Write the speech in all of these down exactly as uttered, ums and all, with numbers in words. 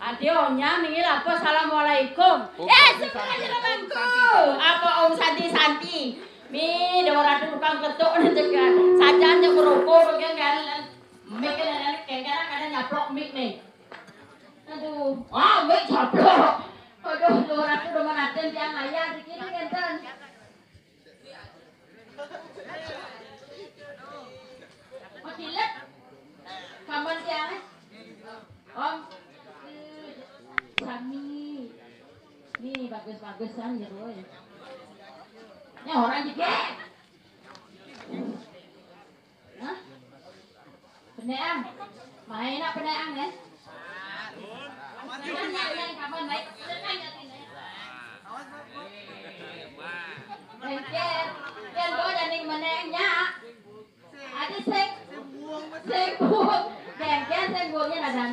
Ade onya mingi lapo assalamualaikum. Eh, sebenarnya temanku. Apa Om Santi Santi? Mi, Dewa Ratu tukang ketuk nih cekan. Sajan nya merokok bagian kan. Mik kan ada kengkara kada nyaplok mik nih. Aduh, ah, mik nyaplok. Aduh, Dewa Ratu udah manaten tiang ayah di kiri ngenten. Makilet. Kaman tiang, eh. Om. Sami. Nih, bagus-bagusan ya, Boy. Ini orang juga. Hah? Peneang. Main nak peneang, eh? Peneang, peneang, kapan baik? Peneang, ya, peneang. Bengkel. Kan Boy dan yang menengnya. Adi sing, sing buang, bengkel sing buangnya nadan.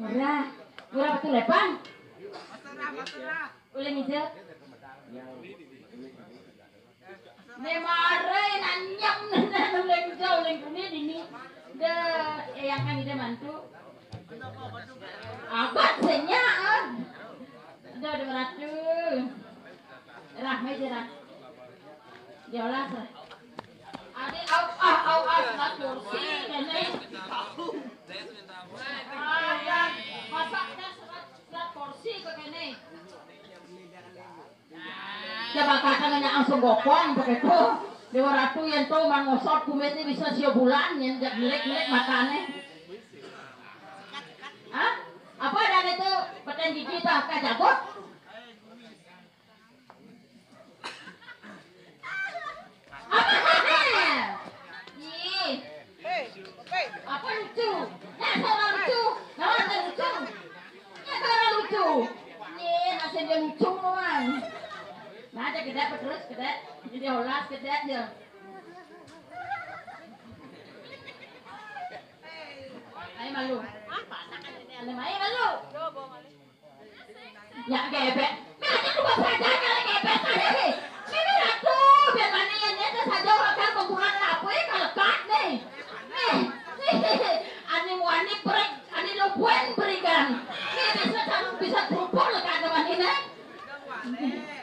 Murah, murah betul lepan. Uling hijau. Ne mare nanyam nene uling hijau uling kuning ini. De, eh, yang kan ide mantu. Abad senyaan. Ada dua ratus. Rah, meja rah. Diolas rah. Ade au ah au ah selat kursi kene. Ah, ya. Masak dah selat, selat kursi ke kene. Ya bakal kan langsung gopong begitu. Dewa Ratu yang tuh mangosot kumitnya bisa sio bulan yang jelek-jelek matane. Hah? Apa ada itu peten gigi tah kajagot? Ih. Apa lucu? Nah, sama lucu. Nah, ada lucu. Ya, kalau lucu. Nih, nasib dia lucu, Bang. Nah, ada gede apa terus? Gede. Jadi olas, gede aja. Ayo malu. Apa? Ayo malu. Ya gebek. Nah, ini bukan saja nyala gebek tadi. Ini ratu, biar mana yang nyata saja orang kan kuburan apa ya kalau kat nih. Nih, ani wani break, ani lo buen berikan. Ini bisa taruh, bisa kerupuk lo kan teman ini.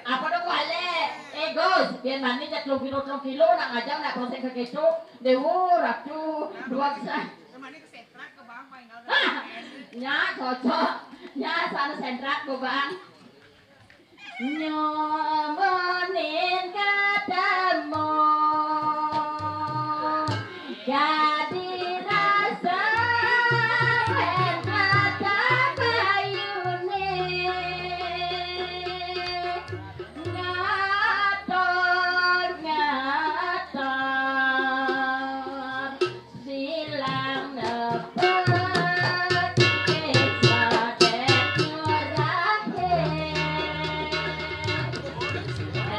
Apa dong wale? Eh Gus, biar mana jak lo kilo, lo kilo, nak ngajak, nak proses ke keco. Dewo, ratu, dua besar. Nya cocok. Nya sana sentrat, Bang. Nyomonin ketemu. Jadi rasa sentrat bayune. Ngator, ngator. Bilang nepek kisah dek murahe.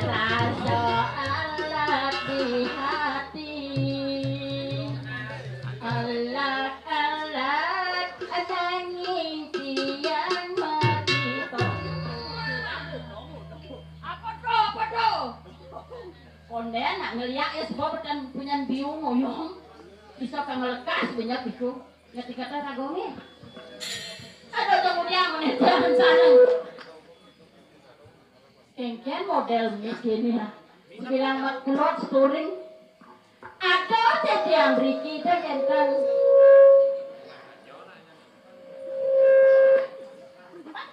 Rasa alat di hati. Alat-alat nanging tiang mati. Apa tuh? Apa tuh? Kondean nak ngeliak ya sebab kan punya biung ngoyong. Bisa kang lekas banyak itu. Ngerti kata ragone. Aduh, tunggu dia, mana jangan sana. Engken model mik ini ya. Bilang mak kulot storing. Aduh, teh tiang Riki teh enten.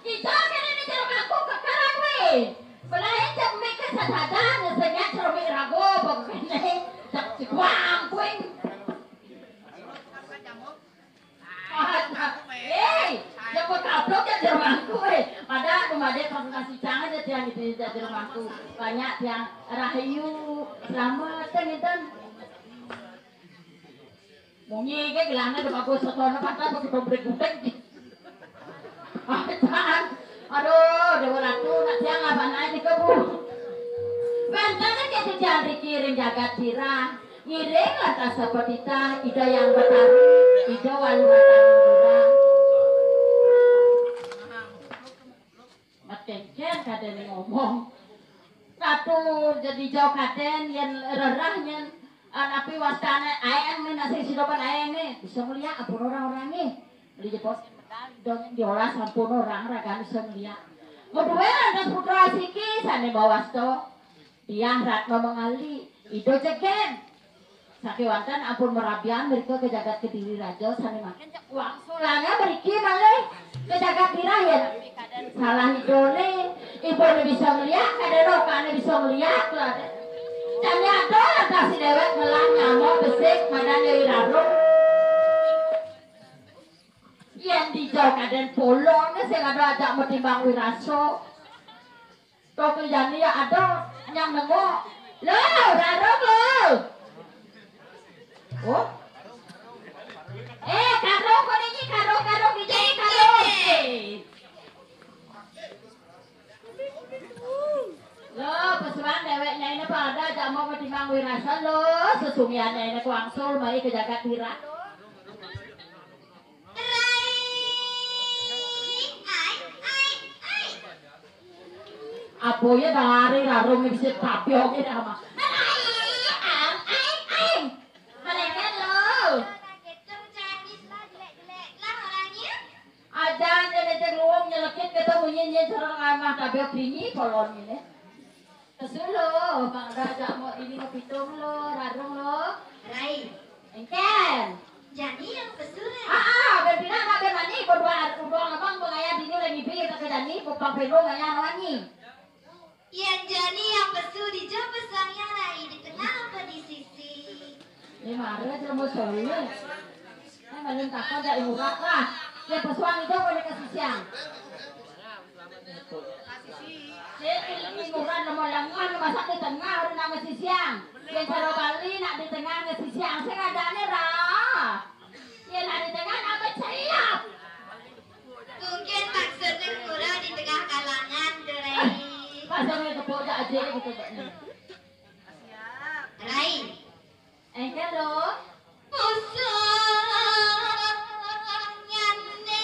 Kita kene ni cara aku kekarang we. Belain jam mik ke sadada, ngesenya cermik rago, pokoknya. Cek cek wangkuing. Hei, jago kaplok ya jermangku, eh. Pada rumah dia konsultasi jangan aja tiang itu ya jermangku. Banyak tiang rahayu, selamat kan itu. Munyi ke gelana udah bagus sotono patah begitu gudeg-gudeg. Acan. Aduh, Dewa Ratu, nak tiang apa naik di kebu? Bentana ke tiang dikiring jagat sirah. Ngiring lantas seperti tah, Ida yang Betari, Ida Walu Batari Dura. Mat kengken kadene ngomong. Ratu jadi jauh kaden, yen rerah, yen Anapi wastane aeng ne, nasi sidopan aeng ne, bisa ngeliak ampun orang-orangnya. Beli jepos dong diolah sampun orang ragane bisa ngeliak. Ngeduwe lantas putra siki sane mawasta. Diah Ratna Mangali, Ida Jegen. Sakewanten ampun merabian mrika ka jagat Kediri Raja sane mangkin wangsulane mriki malih ka jagat Tirah yen salah idone, ibune bisa ngeliak, kadene okane bisa ngeliak, lho. Jane ada lantas si dewek ngelah nyama besik madan Nyai Rarung. Yen dija kaden polone sing ada ajak metimbang wirasa. Kok jani ya ada nyang nengok. Lo, Rarung lo. Oh. Eh, karung kok ini, karung, karung, dija karung. Lo, pesuan deweknya ini pada ajak mau metimbang wirasa lo, sesumiannya ini kuangsul mai ke jagat Tirah. Rai, ai, ai, ai. Apa ya dari Rarung bisa tapi oke dah mah. Rai, ai, ai, ai. Mereka lo. Aja nyelejeng luwung nyelekit ketemu nyen-nyen sareng amah tabek dini polon ini. Kesu lo, Bang Raja mau ini ngepitung lo, Rarung lo. Rai. Engken. Jani yang pesu, Rai. Ah, ah, ben pindah nak ben mani, berdua, berdua abang bengaya dini lagi bi tak jani, bupang pelo ngaya rawani. Yen jani yang pesu dija pesuang yang Rai, di tengah apa di sisi? Ini mara aja mau sore. Ini maling takon dak ibu lah. Ya pesuang itu boleh ke sisiang. Sik, ini murah nomor yang mana masak di tengah, udah nama sisiang. Yang cara Bali nak di tengah nge sisiang. Sing ada nih, Ra. Yen ane tengah apa ceriap? Mungkin maksudnya ngura di tengah kalangan, Rai. Pasangnya tepuk aja gitu, Mbak. Rai. Engke lo. Usung nyane.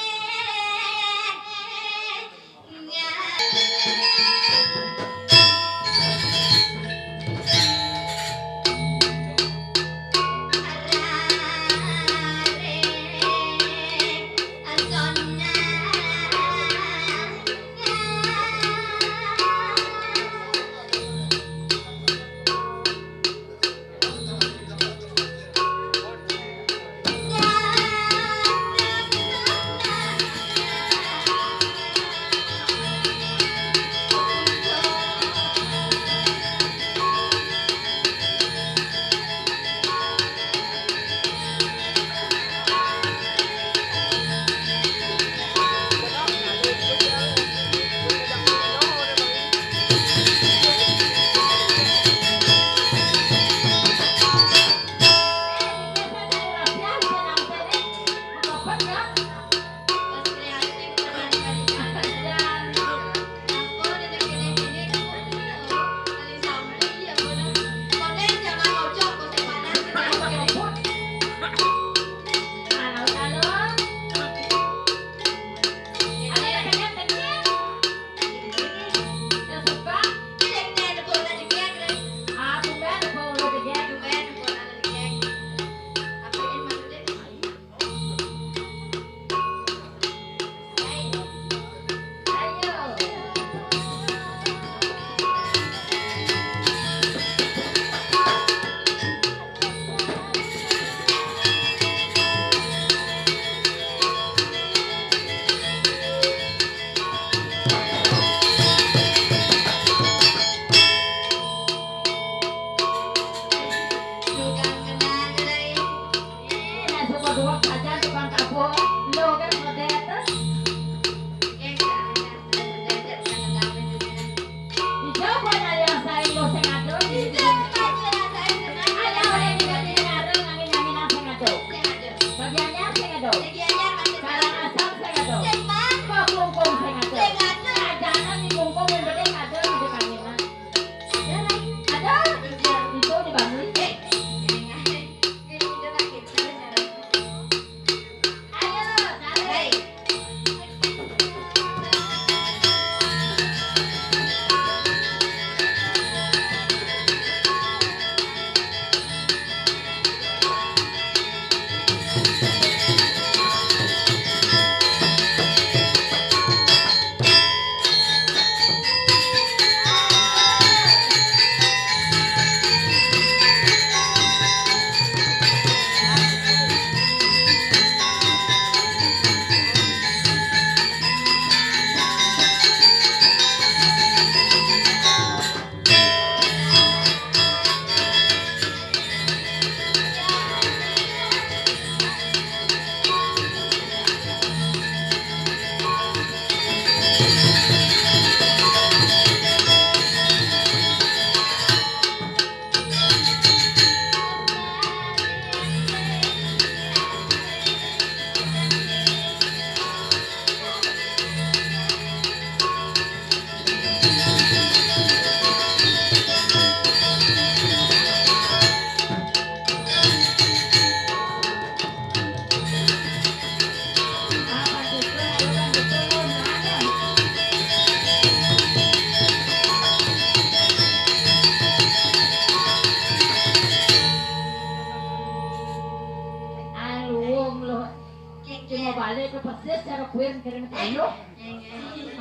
Cuma balik ke persis cara kuir kirim kayu.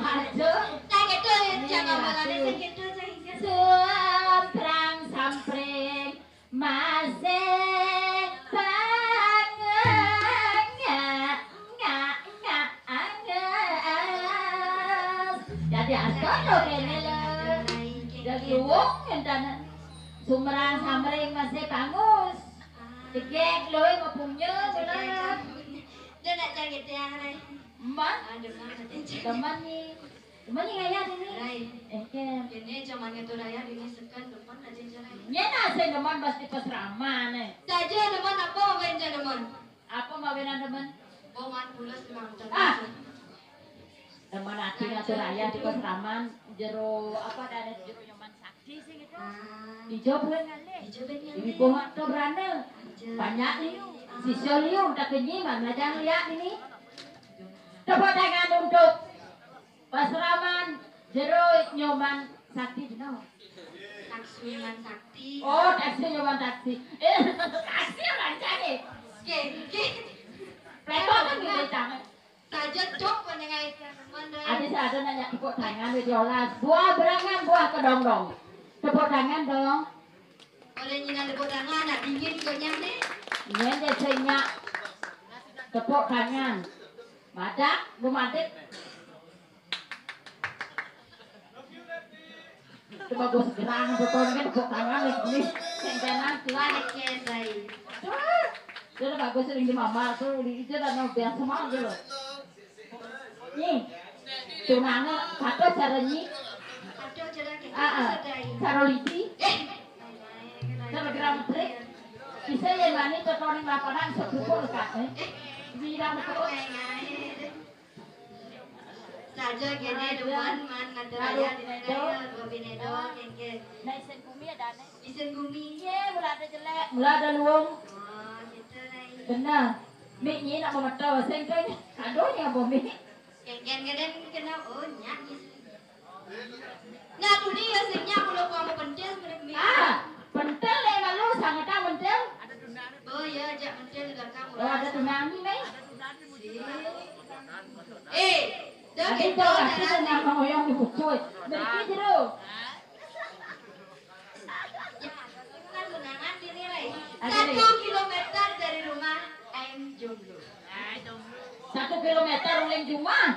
Aja. Tak gitu, jangan malah sing gitu, sing gitu. Samprang sampring masih bangun. Ngak, ngak, ngak, anges. Jadi astono kene lho. Dari wong ngentana. Sumrang samring masih bangus. Cekek lho, ngepungnya, bener. Dia nak cari tiang, Rai. Emak? Ah, demen, demen. Demen nih. Demen nih kayak ini. Rai. Eh, ke. Ini cuman ngetu raya, ini sekan, demen aja, Rai. Ini nasi demen pasti pesrama nih. Saja demen apa, mawen aja demen? Apa mawenan demen? Bongan pulas, Mang. Ah. Demen ati ngatur raya di pesraman, jero apa, ada jero Nyoman Sakti sih gitu. Ah. Ijo bulan ngalih. Ijo bulan ngalih. Ibu buah atau berana. Aja. Banyak nih. Ah. Sisyo liu, tak kenyi, mana jangan lihat ini. Tepuk tangan untuk pesraman jero Nyoman Sakti, no. Taksi Nyoman Sakti. Oh, taksi Nyoman Sakti. Eh, taksi orang cari. Oke, oke. Plekok kan gitu, jangan. Saja dok menengai. Ada sih ada nanya tepuk tangan, wis diolas. Buah berangan, buah kedongdong. Tepuk tangan dong. Oleh nyina tepuk tangan, nak dingin kok nyam nih. Ini aja saya nyak. Tepuk tangan. Madak, lu madik. Coba gue segerang, gue tonjok, gue tangan nih, nih, cengkenan, silakan. Oke, baik. Dia udah bagus sering di mama tuh, di itu dan biasa mah gitu. Nih, tunangan, satu cara nyi. Satu cara kita Ah, ah. Sedai. Cara liti. Eh. Cara gerak trik. Bisa ya mani, cetonin lapangan, sepukul, Kak, eh. Bilang terus. Saja kene demen man ngatur raya di negara Bobi Nedo kengke. Nah, isin bumi ada nih. Isin bumi. Iya, mula ada jelek, mula ada luwung. Oh, gitu, Rai. Benar. Mik nyi nak memeto sengkeng. Aduh, nya bumi. Kengken ngeden kena, oh, nyak. Nah, tu dia sing nyak kalau kuah mau pentil, mending mik. Ah, pentil eh malu, sangat pentil. Oh, iya, ajak pentil di belakang. Oh, ada tsunami, Mei. Eh, dah. Ada gitu, itu, tapi ada itu lagi. Nama yang dibucul. Berarti jero. Ya, tunangan sini, Rai. Ada nih. Satu kilometer dari rumah, aing jomblo. Satu kilometer uling jumah.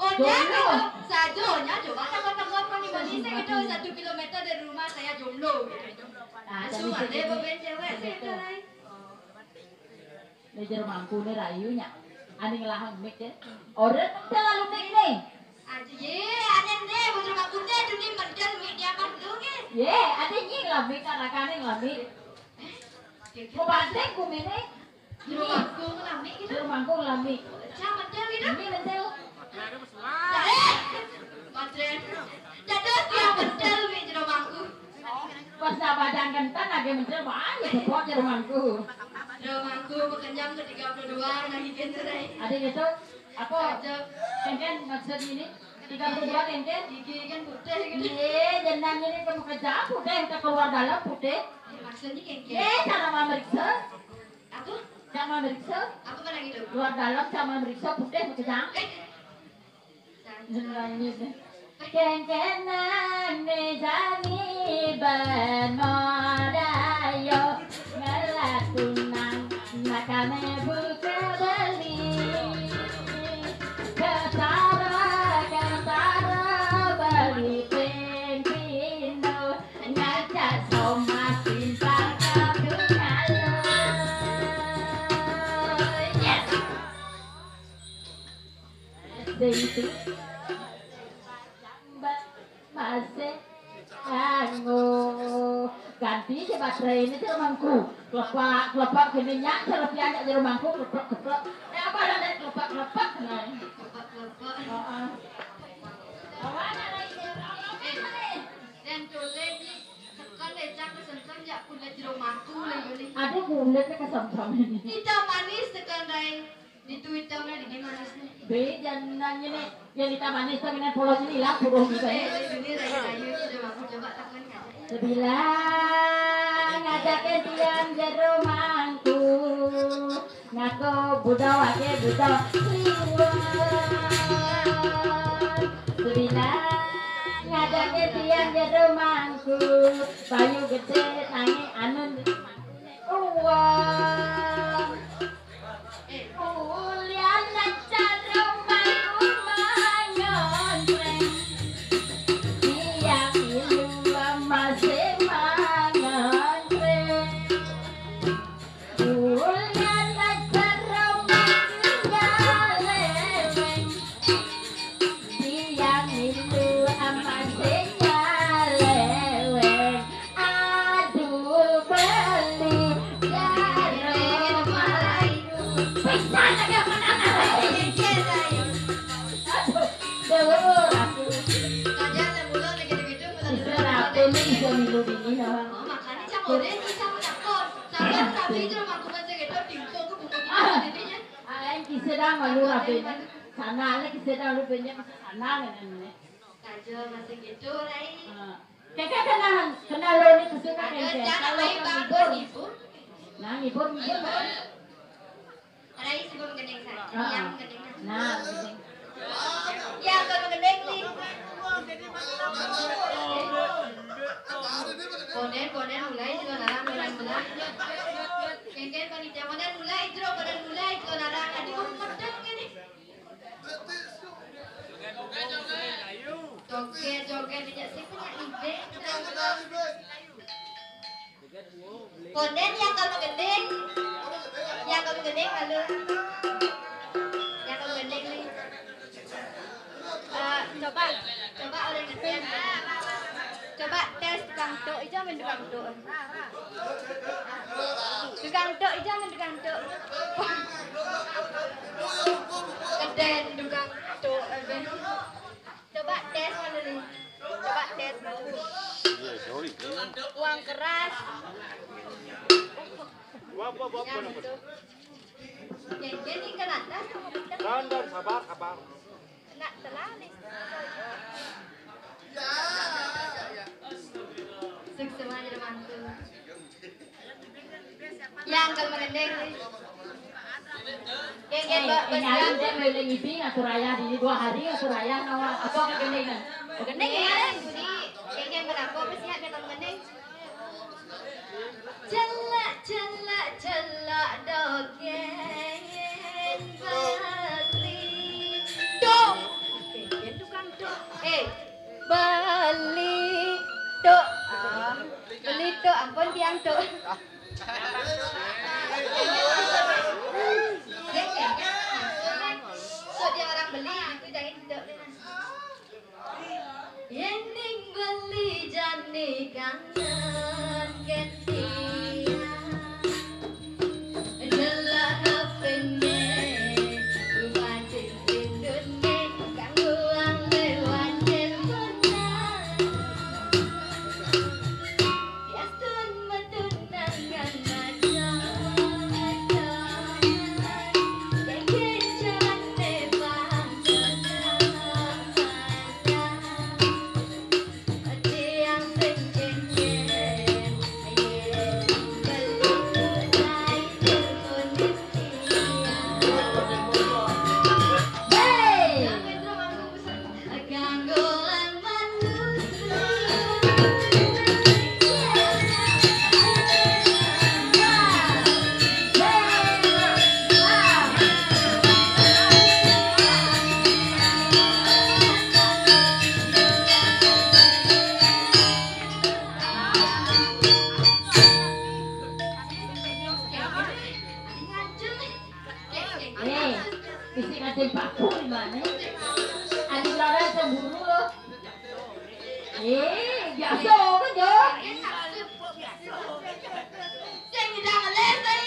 Oh, jomblo. Nya, gitu. Sajonya coba tengok-tengok kan di Indonesia gitu, satu kilometer dari rumah saya jomblo. Nah, langsung jadi ada gitu. Beberapa cewek sih itu, Rai. Nih jero mangku nih rayu nya. Ani ngelah mik ya. Order mentel lalu mik nih. Aduh, ye, ada nih, bujur mangku nih, tuh nih mentel mik dia kan tuh nih. Ye, ada nyi ngelah mik, karakane ngelah mik. Mau banting ku mik nih. Jero mangku ngelah mik gitu. Jero mangku ngelah mik. Cang mentel gitu. Ini mentel. Eh, matren. Dados dia mentel mik jero mangku. Pas nak badan kentan lagi mentel, wah, ya, tepuk jero mangku. Jero mangku, kenyang ke tiga puluh dua, lagi gitu, Rai. Ada gitu? Apa? Ada. Kengken maksud ini? Tiga puluh dua kengken? Gigi kan putih gitu. Iya, jenang ini kan kerja putih, kita keluar dalam putih. Maksudnya kengken? Iya, cara memeriksa. Apa? Cara memeriksa. Apa kan gitu? Luar dalam cara memeriksa putih, kejang. Eh. Jenang ini. Kengkenang mejani beno dayo ngelatunang nakane buka beli. Ketara, ketara beli ping pindho ngajak somat timpang kabung alun. Yes. Sing, sing. Masih anggo. Ganti si baterai ini jero mangku. Klepak, klepak gini nyak, jero pian nyak jero mangku, klepak, klepak. Eh, apa ada nek klepak, klepak? Nah. Klepak, klepak. Heeh. Apa ada lagi? Eh, dan tole ni, sekan lecak, sekan jak kulit jero mangku lagi ni. Ada kulitnya kesem-sem ini. Hitam manis sekan, Rai. Di Twitter nih, di gimana sih? Be, jangan nanya nih. Yang kita manis tuh, dengan polos ini lah, burung gitu ya. Eh, ini rayu-rayu, coba, aku coba takon aja. Sebilang ngajakin tiang jero mangku. Ngaku budo ake budo liwat. Sebilang ngadake tiang jero mangku, bayu gede nanging anun uwong. Ulian cara mangku mangontreng, tiang ilu masih mangontreng. Makanya cak model nih sama cakon. Sabar, tapi itu mah bukan segitu, tingkung ke buku kita jadinya. Alain kise dah malu rapinya. Sana alain kise dah lu punya sana kan ini. Kajo masih gitu, Rai. Keke kena kena lo ni kesuna keke. Kalau bagus ibu. Nah, ibu ibu. Rai sebelum gending saya. Yang gending. Nah, gending. Yang kalau gending nih. Konen, konen mulai juga narang, mulai mulai. Kengken panitia modern mulai, Jro, modern mulai, Jro, narang. Aduh, medeng ini. Joget, joget, tidak sih punya ide. Konden yang kalau gending, yang kalau gending, halo. Yang kalau gending nih. Eh, coba, coba orang ngerti. Coba tes tukang tuk, ijo men tukang tuk. Tukang tuk, ijo men tukang tuk. Keden tukang tuk, abe. Coba tes mana nih? Coba tes mana? Iya, sorry. Uang keras. Apa, apa, apa, apa? Yang itu. Yang ini kan ada. Dan, dan, sabar, sabar. Nak telah nih. Sukses aja, temanku. Yang kalau mengendeng nih. Yang yang Eh, mbak ini aja udah meleng iping aku raya di dua hari aku raya nawa apa ke gendeng kan? Gendeng ya. Jadi yang yang berapa apa sih yang kalau mengendeng? Celak celak celak dogeng Bali. Dong. Oke, dia tukang dong. Eh, Bali tuk. Ah, beli tuk, ampun tiang tuk. Sok dia orang beli gitu, jangan tuk. Yening beli jani kangen ketiak. Delok H P-ne, batin pindune, kanggo ame wancen menang. Yastun metu nangan maco-maco, dek kencarane bangsa. Eh, isi kancing paku di mana? Adik Lara cemburu loh. Eh, biasa apa jo? Sing udah ngeles, sing.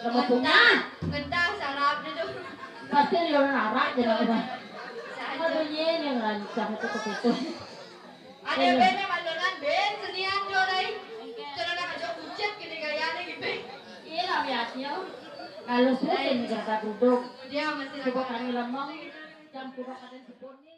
Sama punya. Gentah sarap dia tu. Pasti dia orang arak je lah. Saja. Aduh, ye, yang rancang itu ke situ. Ada band yang malunan band senian tu, Rai. Cara nak ajak kucit kena gaya ni gitu. Iya lah, biasanya. Kalau sudah ini kata duduk. Dia masih Coba ada. Kami Lemong, jam puluh kadang sepuluh ni.